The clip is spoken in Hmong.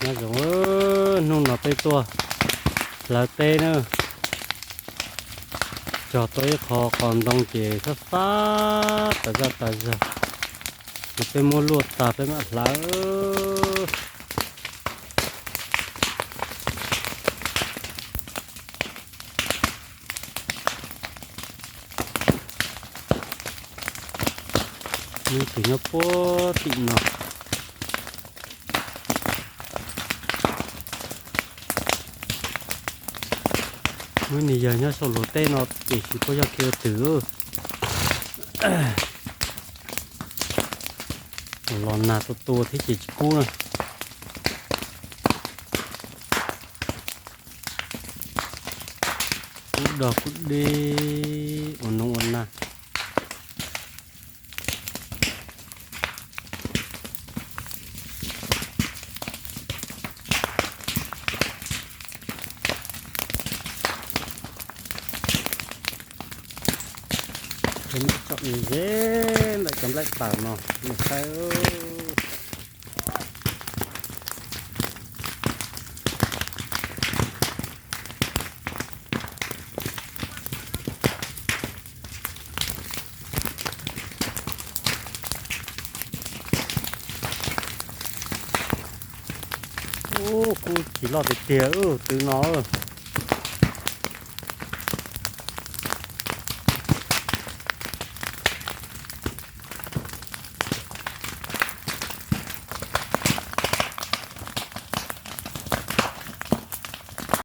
Nyob zoo, hnub no peb tuaj hlawv teb na, cog tau ib qho qos ntoo ces xab xab tas zaj tas zog, ces peb muab luaj tag peb mam hlawv. Muaj ib tug nyob puag tim no, muaj ib niag yawg nyob saum luag teb no tiam sis puas yog kiag twg. Los nag tua tua thiab ces tsis kub na. Kub dog kub dib ua noo ua nag. Tsom ze ze ntawm cov nplaim tawm no, nej saib. Ub, kub tsis loj tiag tiag, twb no.